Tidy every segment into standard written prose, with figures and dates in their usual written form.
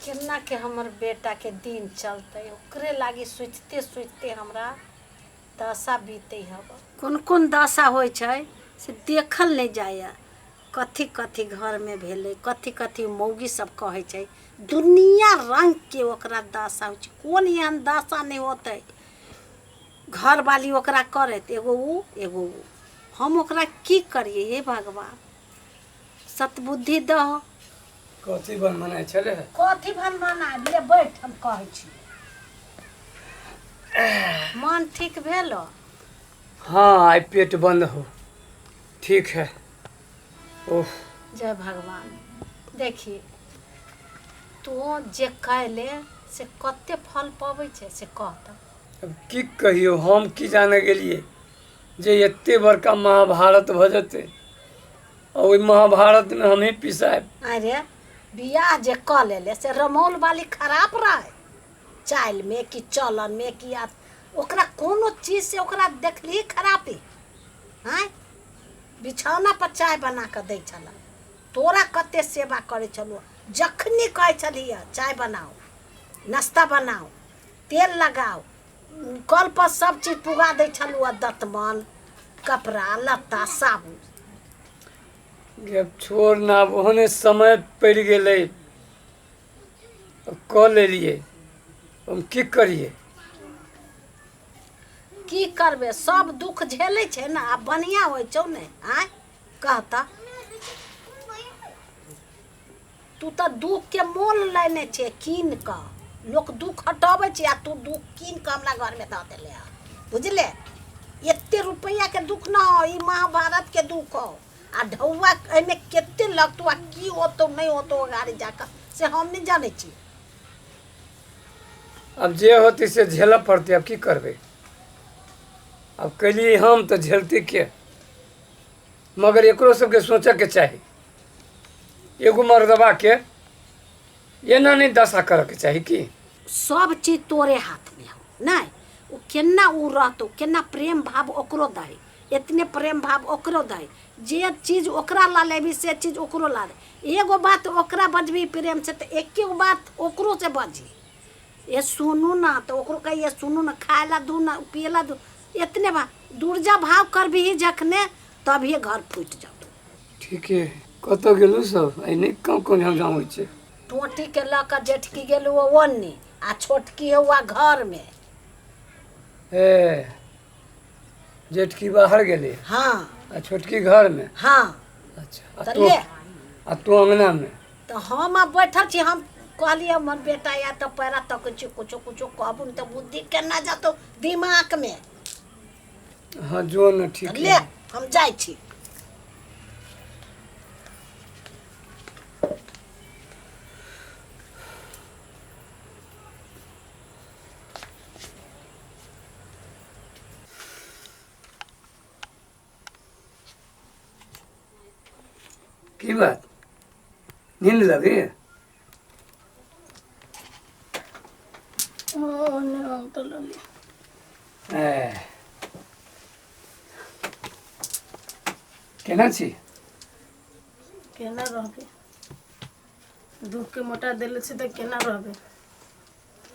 केना के हमर बेटाके दिन चलतै, ओकरे लागी सोचिते सोचिते हमरा दशा बीतै हब। कोन कोन दशा होइ छै से देखल नहि जाइए। कथी कथी घरमे भेलै, कथी कथी मौगी सब कहै छै, दुनिया रङ्गके ओकरा दशा होइ छै। कोन एहन दशा नहि होतै? घरवाली ओकरा करैत, एगो उ एगो उ। हम ओकरा की करियै? हे भगवान, सतबुद्धि दह। कथी बन बनाइ छलै? कथी भन बना ले, बैठ, हम कहै छी। मन ठीक भेल? हाँ, आइ पेट बंद हो, ठीक है। ओह, जय भगवान। देखी, तू जे कैले से कते फल पबै छै से कह तऽ। अब की कहियौ, हम की जाने गेलियै जे एते बड़का महाभारत भऽ जेतै आ ओहि महाभारतमे हमही पिसायब। अरे, बियाह जे कऽ लेले से रमौल वाली खराब रहे चालिमे कि चलनमे कि आ ओकरा कोनो चीज से ओकरा देखली खरापी? आँय, बिछौना पर चाय बना कऽ दै छल तोरा, कते सेवा करै छलौ। जखनी कहै छलियै चाय बनाउ, नाश्ता बनाउ, तेल लगाउ, कल पर सब चीज पुगा दै छलहुँ, आ दतमन, कपड़ा लत्ता, साबुन। गे छोड़ ना, आब ओहने समय पड़ि गेलै, कऽ लेलियै, हम की करियै? की करबै, सब दुख झेलै छै ने। आब बढ़िआँ होइ छौ ने? आँय, कह तऽ, तू तऽ दुखके मोल लेने छै कीन कऽ। लोक दुख हटबै छै आ तू दुख कीन कऽ हमरा घरमे दऽ देले हँ, बुझले? एते रुपैआके दुख न हो, ई महाभारतके दुख हो। आ ढौआ एहिमे कते लगतौ आ की होतौ नहि होतौ गाड़ी जाकऽ, से हम नहि जानै छी। आब जे होतै से झेलऽ पड़तै, आब की करबै? आब केलियै हम तऽ झेलतै के? मगर एकरो सबके सोचऽके चाही, एगो मर्दबाके एना नहि दशा करऽके चाही की। सब चीज तोरे हाथमे हौ। नहि, ओ केना ओ रहतौ, केना प्रेम भाव ओकरो दही, एतने प्रेम भाव ओकरो दही। जे चीज ओकरा ला लेबही से चीज ओकरो ला दे। एगो बात ओकरा बजबही प्रेमसँ तऽ एके गो बात ओकरोसँ बजही। ए सुनू ना, तऽ ओकरो कहिए सुनू ना, खाय ला दू ना, पिए ला दू। एतने बात दुर्जा भाव करबही जखने, तभिए घर फूटि जतौ। ठीके। कतऽ गेलू सब? आइ नहि गाँव कोन झाँव होइ छै। टोटीके लऽ कऽ जेठकी गेलू ओन्नी आ छोटकी हौआ घरमे। ए, जेठकी बाहर गेली? हाँ। आ छोटकी घरमे? हाँ। अच्छा, आ तऽ तू ले। आ तू अङ्गनामे? तऽ हम आब बैठल छी। हम कहलियै हमर बेटा आयत तऽ पैरा तकै छी, कुछो कुछो कहबू ने तऽ बुद्धि केना जतौ दिमागमे? हाँ, जो ने, ठीक। ले, हम जाइ छी। की बात, नींद लगे? हाँ, नहि, हम तऽ लगे। ए, केना छी? केना रहबै? दुःखके मोटा देले छी तऽ केना रहबै?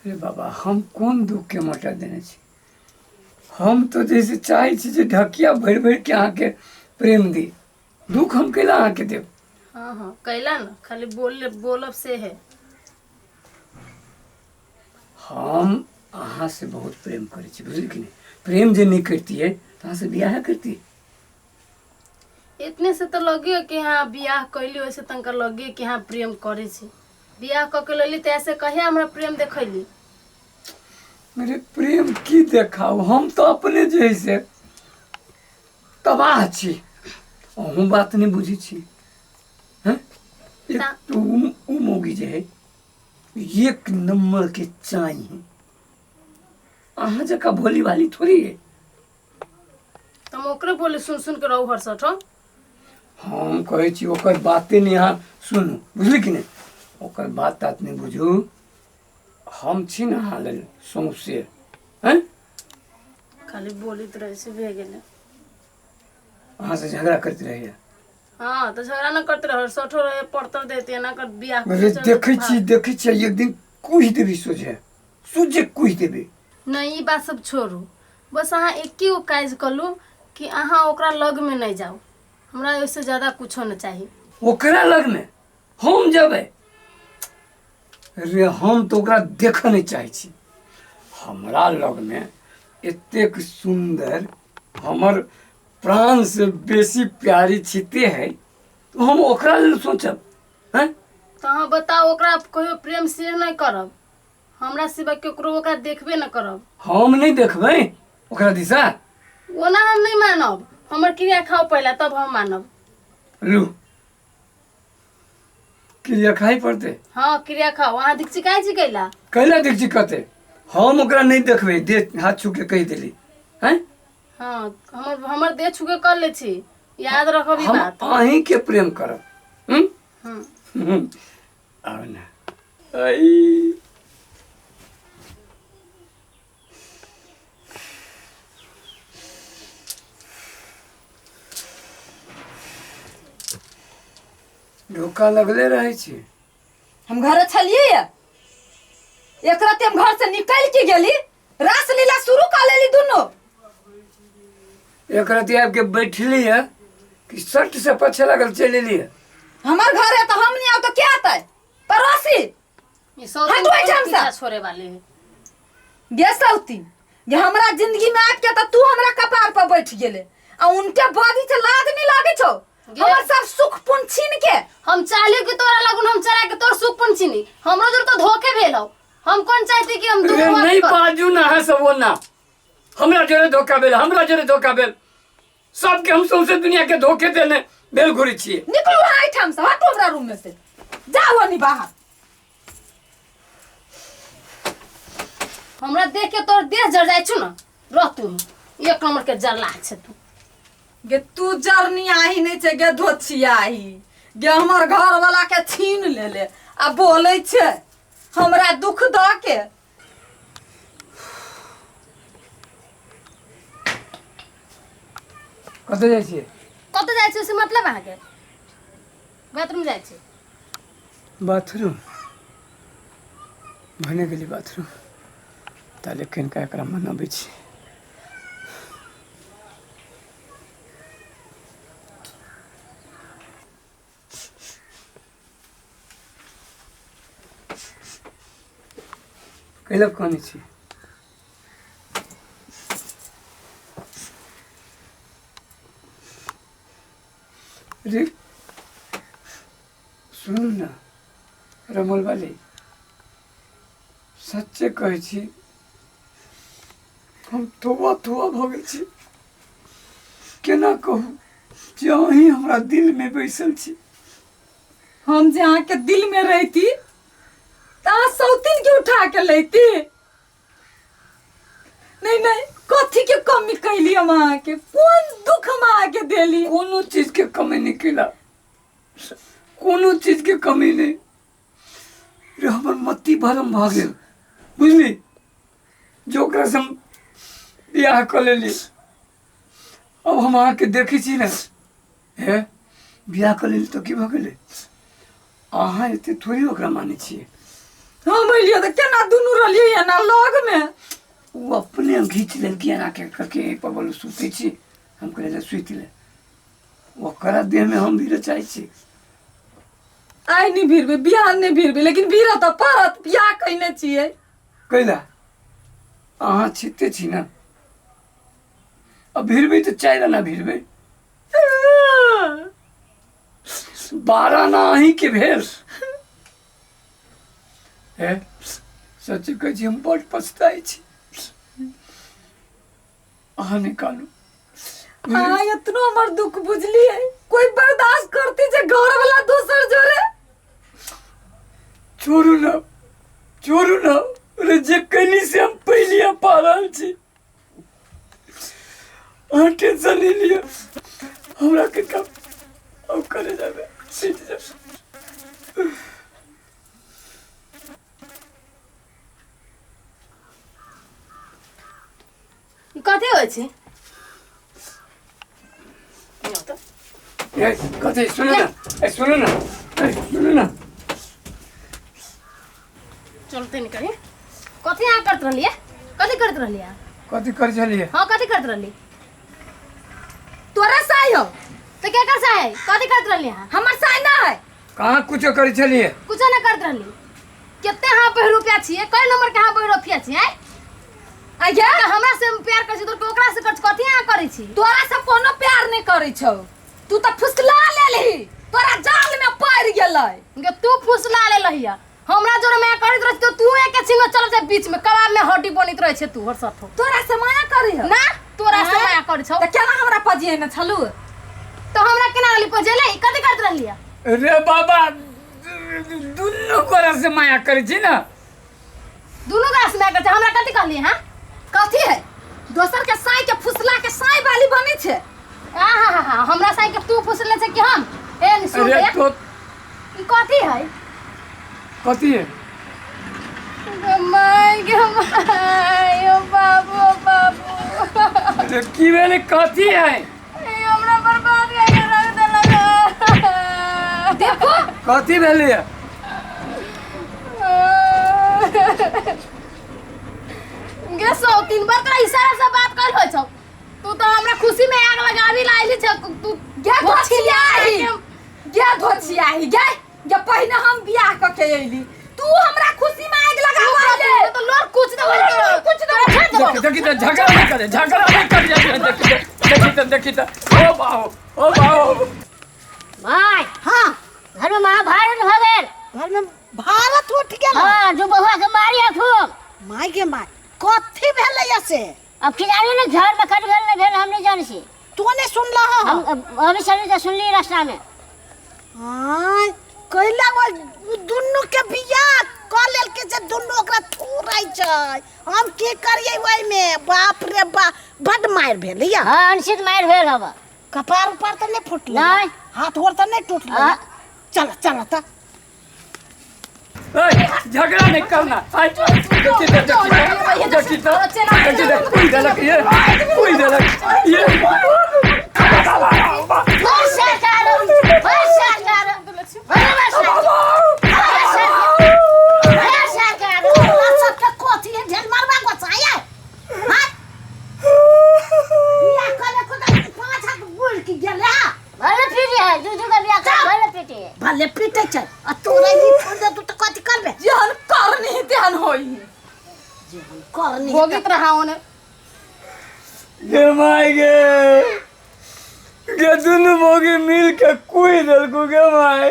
अरे बाबा, हम कोन दुख के मोटा देने छी? हम तऽ जैसे चाहै छी जे ढकिया भरि भरि के अहाँके प्रेम दी, दुख हम कैला अहाँके देब? हाँ हाँ, कैला ने खाली बोल बोलब से है। हम अहाँ से बहुत प्रेम करै छी, बुझलियै कि नहि? प्रेम जे नहि करतियै तऽ अहाँ से बियाह करतियै? इतने से तऽ लगियो कि हाँ बियाह कैली, वैसे तनका लगियो कि हाँ प्रेम करै छी। बियाह कऽ के लेली तऽ ऐसे कहिया हमरा प्रेम देखैली? मेरे प्रेम की देखाउ? हम तऽ अपने जे है से तबाह छी, अहूँ बात नहि बुझै छी। हैं, एक तो उ मौगी जे है एक नंबर के चाई है, अहाँ जकाँ भोली भाली थोड़ी है। हम ओकरे बोली सुन सुन के रहू हरसठ हो। हम कहै छी ओकर बाते नहि अहाँ सुनू, बुझली कि नहि? ओकर बात तात नहि बुझू, हम छी ने अहाँ लेल सौंसे, हैं। खाली बोलैत रहै से भए गेलै। अहाँ से झगड़ा करैत रहैया? हाँ तो झगड़ा न करते रहो, सठो रहे पड़तर देते एना कर बियाह अरे देखै छी, देखै छियै, एक दिन कुहि देबी, सोझे सोझे कुहि देबी। नहीं, ई बात सब छोड़ू, बस अहाँ एके गो काज कलू कि अहाँ ओकरा लग में नहीं जाओ, हमरा ओहिसे ज्यादा कुछो न चाही। ओकरा लग में हम जेबै? रे हम तऽ ओकरा देखऽ नहि चाहै छी। हमरा लगमे एतेक सुन्दर हमर प्राण से बेसी प्यारी छिते है, तऽ हम ओकरा लेल सोचब? हैं, तऽ अहाँ बताउ, ओकरा कहियो प्रेम से नहि करब, हमरा सिवा केकरो ओकरा देखबे न करब। हम नहि देखबै ओकरा दिशा। ओना हम नहि मानब, हमर क्रिया खाउ पहिले तब हम मानब। लू, क्रिया खाइ पड़तै। हाँ, क्रिया खाओ। अहाँ दीक्षी काहे छी कैला? कैला दीक्षी कहते? हम ओकरा नहि देखबै, देह हाथ छू के कहि देली हैं। हाँ, हमर हमर देह छूके कर ले छी, याद रखब ई हम बात। अहीं के प्रेम करब। हम्म? हम्म। आउ ने। ऐ धोखा लगले रहै छै। हम घरे छलियै, एक रात हम घर से निकल के गेली, रास लीला शुरू कर लेली दुनू। एक रात आबि के बैठली है कि सट से पछे लगल चलि एली है। हमर घर है तो हम नहीं आओ तो क्या आता है पड़ोसी? ई सौ दिन हटो एहिठाम कोन से। पीछा छोड़े वाले है। गे सौती गे, हमरा जिंदगी में आबि के तऽ तू हमरा कपार पर बैठ गेले आ उनके बदी से लाज नहीं लागे छौ? गे। हमर सब सुख पुन छीन के। हम चाहली कि तोरा लगुन हम चला के तोर सुख पुन छीनी, हमरो जोर तो धोखे भेल हौ। हम कोन चाहती कि हम दुख रे माफ नहीं कर। बाजू ना अहाँ सब ओना, हमरा जोरे धोखा भेल, हमरा जोरे धोखा भेल, सबके हम सौंसे दुनिया के धोखे देने भेल घुरै छियै। निकलू अहाँ एहिठाम से, हटू हमरा रूम में से, जाओ अनी बाहर। हमरा देख के तोर देह जर जाइ छु न, रह तू, एक नंबर के जरला छै तू। गे तू जरनी आही नहीं छै गे धोछिया आही गे, हमर घर वाला के छीन लेले आ बोलै छै हमरा दुख द के। कतऽ जाइ छियै? कतऽ जाइ छियै से मतलब अहाँके? बाथरूम जाइ छियै। बाथरूम भने गेली बाथरूम, ताले कनिका एकरा मनबै छी। कैला कानै छी रे? सुनू ने रमल वाली, सच्चे कहै छी, हम थोआ थोआ भऽ गेल छी। केना कहू जे अहीं हमरा दिलमे बैसल छी। हम जे अहाँके दिल में रहती तऽ अहाँ सौतीन के उठा के लैती? नहीं नहीं, कथी के कमी कैली हम अहाँके? कोन दुख हम अहाँके देली? कोनो चीजके कमी नहि केला, कोनो चीजके कमी नहि रे। हमर मति भरम भऽ गेल बुझली, जे ओकरासँ हम बियाह कऽ लेली। अब हम अहाँके देखै छी ने, हे बियाह कऽ लेली तऽ की भऽ गेलै? अहाँ एते थोड़ी ओकरा मानै छियै। हम एलियै तऽ केना दुनू रहलियै एना लग में? ओ अपने घीच लेलकै एना के करके, एहि पर बोलू सुतै छी। हम कहलियै जे सुति ले, ओकरा देहमे हम भिड़ऽ चाहै छी। आइ नहि भिड़बै, बियाह नहि भिड़बै, लेकिन भिड़ऽ तऽ पड़त, बियाह कयने छियै। कैला? अहाँ छिते छी ने, आ भिड़बै तऽ 4 आना भिड़बै, 12 आना अहीँके भेल। हे सच कहै छी, हम बड्ड पछताइ छी। अहाँ निकालू। अहाँ एतनो हमर दुख बुझलियै? कोई बर्दाश्त करती जे घर वाला दोसर जोरे? छोड़ू ना, छोड़ू ना। अरे जे कैली से हम पहले पा रहल छी। अहाँ टेंशन नहीं लिअ, हमरा के काम अब करे जाबे सीट जाबे। ई कथी होइ छै? यहाँ तऽ। ए कथी सुनू ने, ए सुनू ने, ए सुनू ने। चलते निकलिए। कथी अहाँ करत रहलियै? कथी करत रहलियै? कथी करै छलियै? हाँ, कथी करत रहली? तोरा साई हो। तो क्या कर साई? कथी करत रहली अहाँ? हमर साई ना है। कहाँ कुछो करै छलियै? कुछो ना करत रहली। कते अहाँ पहिर रुपया छियै? कई नंबर के अहाँ पहिर रुपया छियै? आज्ञा तऽ हमरा से प्यार करै छी तऽ ओकरा से करै छी, कथी अहाँ करै छी? तोरा से कोनो प्यार नहीं करै छौ, तू तऽ फुसला लेलही, तोरा जाल में पड़ गेलै। गे तू फुसला लेलही, हमरा जोरे माया करैत रहै छी तऽ तू एके छिन चल जा बीच में कबाब में हड्डी बनैत रहै छै तू हर सठो। तोरा से माया करै है ना, तोरा से माया करै छौ। तऽ केना हमरा पजिएने छलू? तऽ हमरा केना रहली पजेलै? कथी करैत रहलियै? रे बाबा, दुनू गोरा से माया करै छी ने। दुनू गोरा से माया करै छी, हमरा कथी कहलियै? हाँ कथी है? दोसर के साई के फुसला के साई वाली बनै छै। आ हा हा हा, हमरा साई के तू फुसले छै कि हम? ए सुन अरे रे, तो ई कथी है? कथी है? गे my, गे my, ओ बाबू, ओ बाबू। अरे की भेलै? कथी है? ए हमरा बर्बाद कऽ के रख देलक। देखो कथी भेलै? गे सौ तीन बार तोरा इशारा से बात कर होइ छौ, तू तो हमरा खुशी में आग लगाबी लाइली छ तू। गे धोछियाही, गे धोछियाही, गे गे पहिने हम बियाह कऽ के अयली, तू हमरा खुशी में आगि लगाबऽ ले। तो लोर कुछ दे, कुछ दे। देखी देखी तऽ झगड़ा नहीं करे, झगड़ा नहीं कर। देखी देखी तऽ, देखी तऽ, ओ बाहो, ओ बाहो। भाई। हाँ। घर में महाभारत हो गेल। घर में भारत उठ गेल? हाँ, जो बहुआ के मारी है खूब। माय गे माय, कथी भेलै से? अब की जानी ने घर में कट भेल नहीं भेल, हम नहीं जानी छी। तू नहीं सुनला? हम अभी चली तो सुनली रास्ता में। आय कैला वो दुनू के बियाह कऽ लेलकै से दुनू ओकरा थूरै छै, हम की करियै ओहिमे? बाप रे बाप, बड मारि भेलै या? हाँ, अनसित मार भेल हवा। कपार उपार तऽ नहि फुटलै? नहि। हाथ गोर तऽ नहि टूटलै? हाँ। चल चल तऽ। ए झगड़ा नहीं करना। आय देखी तऽ, देखी तऽ, देखी तऽ, देखी तऽ, कोई देलक ये, कोई देलक ये। बस सरकार, बस सरकार, बस सरकार, बस सरकार। तोरा सबके कथी है ढेल मारबा गोसाया? हाँ, बियाह करे को तऽ पाँच हाथ बुल की गेलै हा। भले पीटी है, दू दू का बियाह कर भले पीटी है। भले पीटे छै आ तोरा ई छोड़ दे, तू तऽ कथी करबे? जेहन करनी तेहन होई। जेहन करनी भोगित रहा ओने। गे माय, गे गे दुनू मोगी मिल के कुई देलकू गे माय।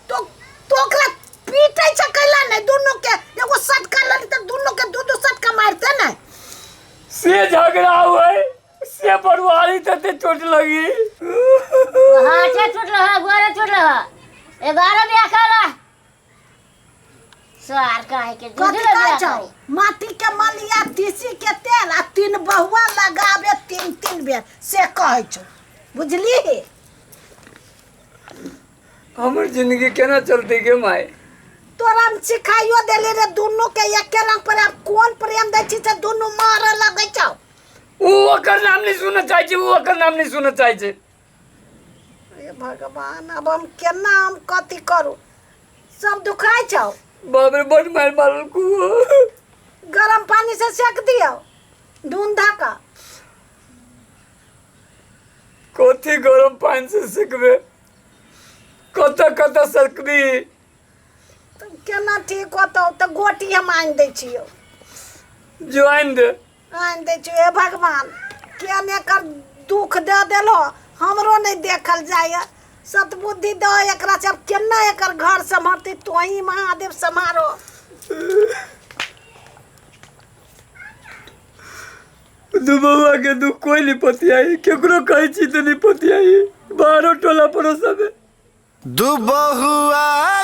तो ओकरा पीटे छै कैला नहि? दुनू के एगो सटका लड़ी तऽ दुनू के दू दू सटका मारते ने। से झगड़ा हुए से बरुआरी तते चोट लगी। हाथे टूट रहा, गोरे टूट रहा, 11 बियाह कर सार काहे के दू कथी दू कहै बियाह छौ? करी। माटी के मलिया तीसी के तेल आ तीन बहुआ लगाबे तीन तीन बेर से कहै छौ, बुझली? हमर जिंदगी केना चलते गे माय? तोरा हम सिखाइयो देली रे दुनू के एके रंग पर, आब कोन प्रेम दै छी से दुनू मारऽ लगै छौ। ऊ ओकर नाम नहीं सुनऽ चाहै छै, ऊ ओकर नाम नहीं सुनऽ चाहै छै। हे भगवान, आब हम केना, हम कथी करू? सब दुखाइ छौ? बाप रे, बड मारि मारलकू। गरम पानी से सेक दियौ नून धऽ कऽ। कथी गरम पानि से सेकबे? कतऽ कतऽ सेकबी? तऽ केना ठीक होतौ? तऽ गोटी हम आनि दै छियौ। जो आनि दे। आनि दै छियौ। हे भगवान, केहन एकर दुख दऽ देलहो, हमरो नहि देखल जाइए। सतबुद्धि दऽ एकरा से, आब केना एकर घर सम्हरतै? तोही महादेव सम्हारो। दू बउआ के दुख कोई नहीं पतियाई, केकरो कहै छी तऽ नहीं पतियाई, बाहरो टोला पड़ोसा में। दू बहुआ